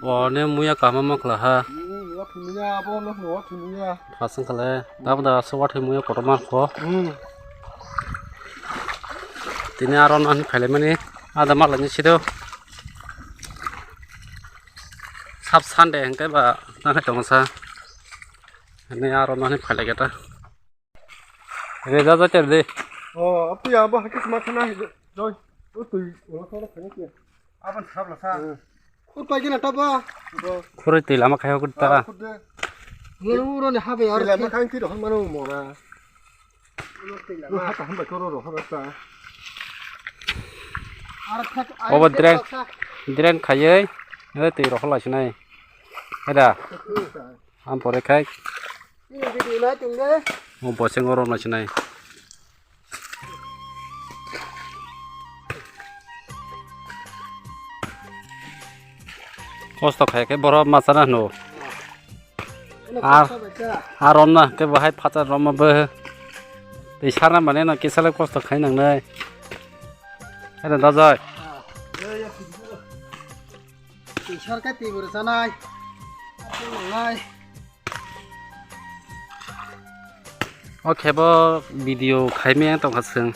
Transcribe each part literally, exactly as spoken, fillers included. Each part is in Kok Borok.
Bo ne muya kaham ma khla ha. Hmm, wathwi muya, abo no wathwi muya. Phasang khale, tabda so wathwi muya kotor ma kho. Hmm. Tini aro nang phaile mani, ada ma lani sido. Sab Sunday hingke ba nang tongo sa. Ani aro nang phaile keta. Re da da ter de. Oh, api abo hakis ma khana hi. Joi, o tui, o khana khana ki. Aban sabla sa. Khur pai gina taba. Khurui tui lama khai hokut tara. Khur de. Nguru uro ni habe ar. Lama khai ki rohon mano mora. Uro tui lama. Uro hata hamba koro rohon ta. Ar thak. Obo drain, drain khayai. Uro tui rohon la sinai. Heda. Am pore khai. Ini video na tung de. Mo boseng oro na sinai. Kosto khai khe borok masa na hino. Ar, ar rom na khe bahai phacha rom bo. Tei sarna mane no kisa le kosto khai nang nai. Ada dajai. Tei sar khe tei boro sanai. Nang nai. O khe bo video khaimaya tongkha chwng.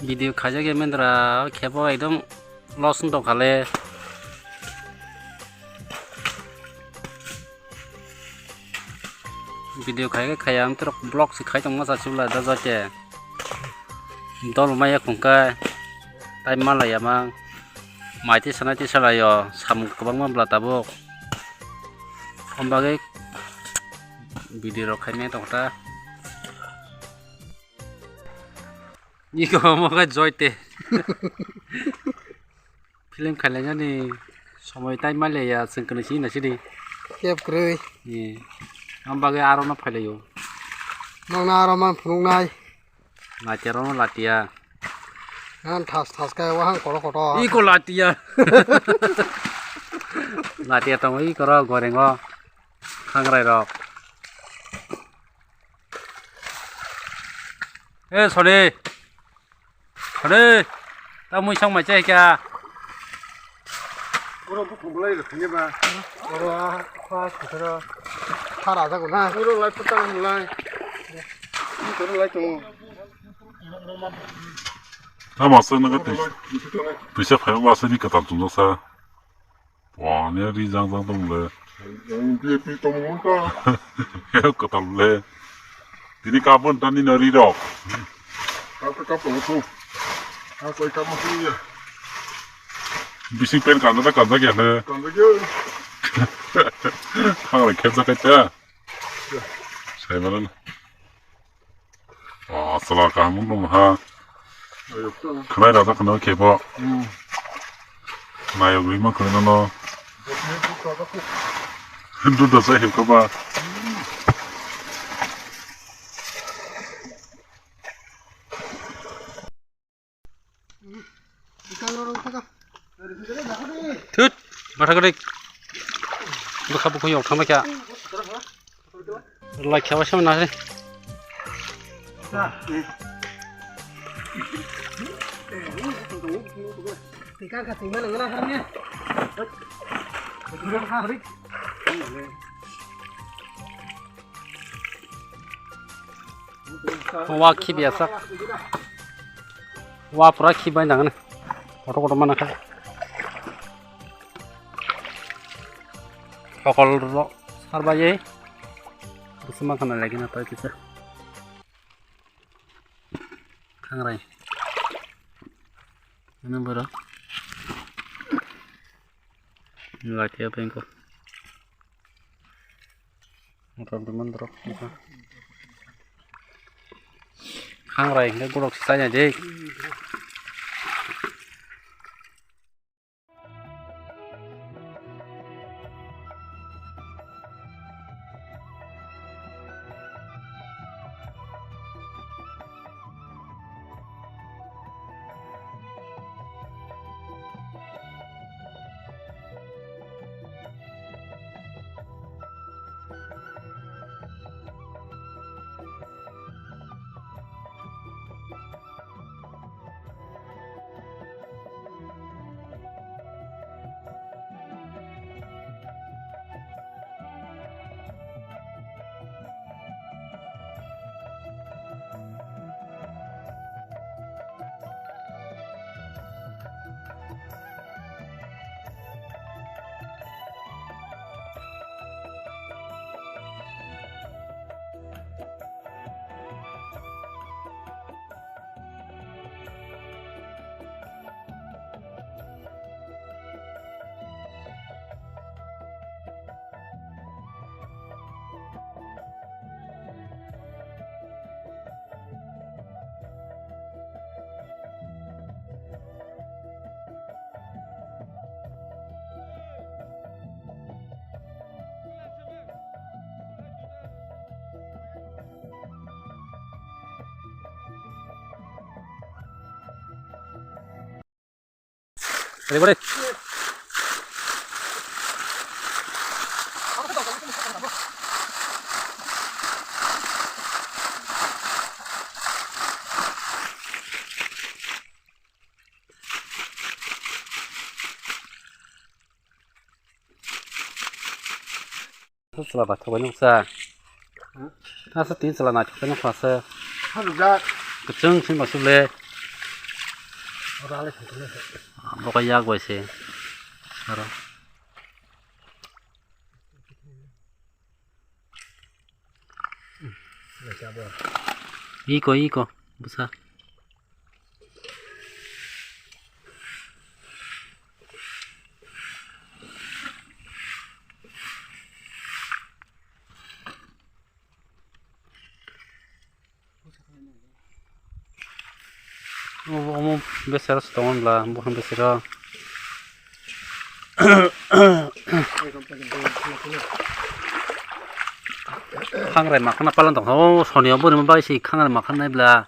Video khaijak ya mendra, o khe bo ekdom loss wng tongkha le. Video khai khe khaiya, amtwrok vlog se khai tongma cha chwla da jake. Dol maya khungkha, tai malaya mang. Mai tisa nai tisa laio, samung kwbangma bwla tabuk. Om bagwi video rok khaimaya tongkha ta. Iko omo khe joy te. Film khailainani somoi tai maliya, chwng kwnwi sini na sidi. Kep kwrwi. Ni. Om bagwi aro no phailaio. Nokna aro man phunuknai. Latia rono latia. Nang thas thas khe wahang kotor kotor. Iko latia. Latia tongo iko ro gorengo. Khangrai rok. E sori. Sori. Ta mui sang mai chai kya. Oro bukhuk bolai rok thangya ba. Oro a, a, kha sitharo. Khara jago na. Oro lai puta lai. Oro lai tongo. Ta masa na ka tuisa phai masa ni katam tung sa. Wah, ni ri jang jang tong le. Yang dia pi tong mong ta. Ya katam le. Tini kapon tani nari rok. Kap kap tu. Apa kamu tu ya? Bising pen kanda ta kanda kya ne? Kanda kya? Kang le khep sa kya? Sai malan. Oh, sala kaham wng tong ha. Khwnai rada khwna khe bo. Hmm. Nayok rima khwna no. Hindu da sa hip kaba. Thut, matha kwrwi. Bwkha bwkha yok thangma kha. Lai kha waisa na se. Wa khibiya sak. Wa pura khibai nang ne. Kotor kotor mana kha. Kokol ro sarbai ye. Busuma khana lagi na tai kisa. Khangrai. Ano boro. Latia bengko. Motor duman dorok. Khangrai hingke gorok saya je. Ready, ready. Chwla naithok bai nuksa. Asa tin chwla naithok bai nukha se. Kwchwng sima sule. Boka yak bai se. Aro. Iko, iko, bwsa. Omo, omo besero se tongo bla, buphang besero. Khangrai makhana palan tong, o soniya bwrwi bai se khangrai makhana bla.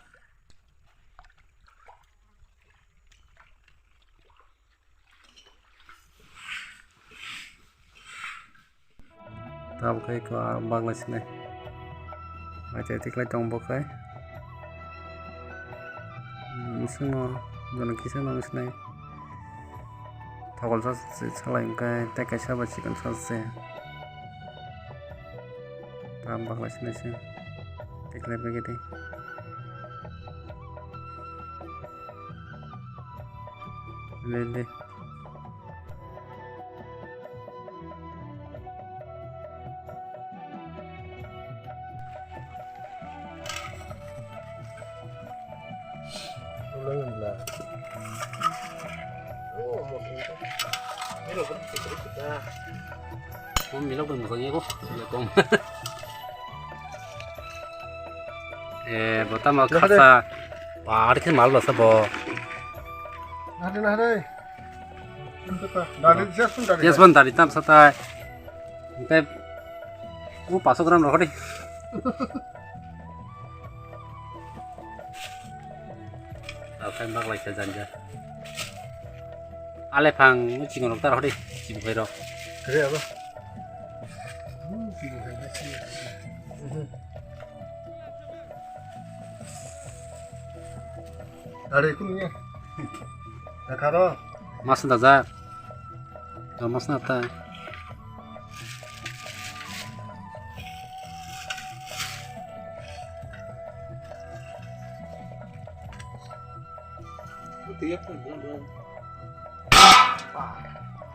Tabuk khe eko a baglai sinai. Aite tiklai tong bo khe. Bisingno jono kisa no sinai. Thokol sa se salai hwnkhe tei kaisa bai chikon sa se. Tam baglai sinai se. Tiklai bagwi tei. Le le. Kom milok bai mwsang yago, kom. Eh, bo tamo khasa. Ba, ari khe mal basa bo. Nahare, nahare. Dari, jas pun dari. Jas pun dari tam satai. Tei u paso gram rokho di. Akai bak lai khe janja. Ale phang u chingorok ta rokho di. Chibuk hai rok. Kre abo. Dari kun ya. Dakaro. Mas dajak. Mas na ta.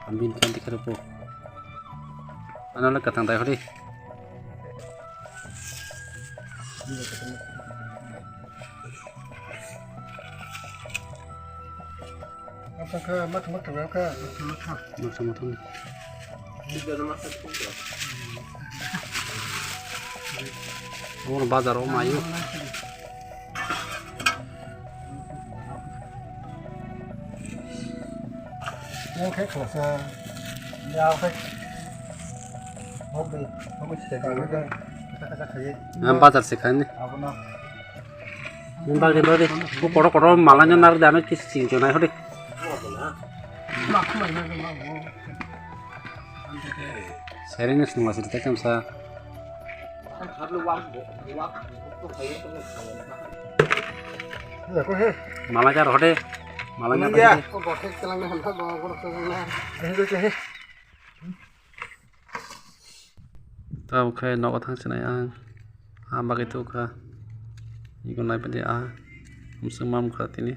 Ambin kan dikhe rw po. Ano le katang dai hori. Mathang mathang. Mathang mathang. Omo bazar o mayo. Yang khe khwlasa. Ya khe. Hobby. Hobby se kang khe. Kasa kasa khaye. Ang bazar se khaini. Abono. Nang bagwi bagwi. Bo kotor kotor malai no nar dano kisi sing jonai hodi. Sereni sung masih tekan sa. Malajar hode. Malajar hode. Tabuk khe nogo thang sinai ang. Ah, bagwi tukha. Iko nai padi ah. Hamswk mamkha tini.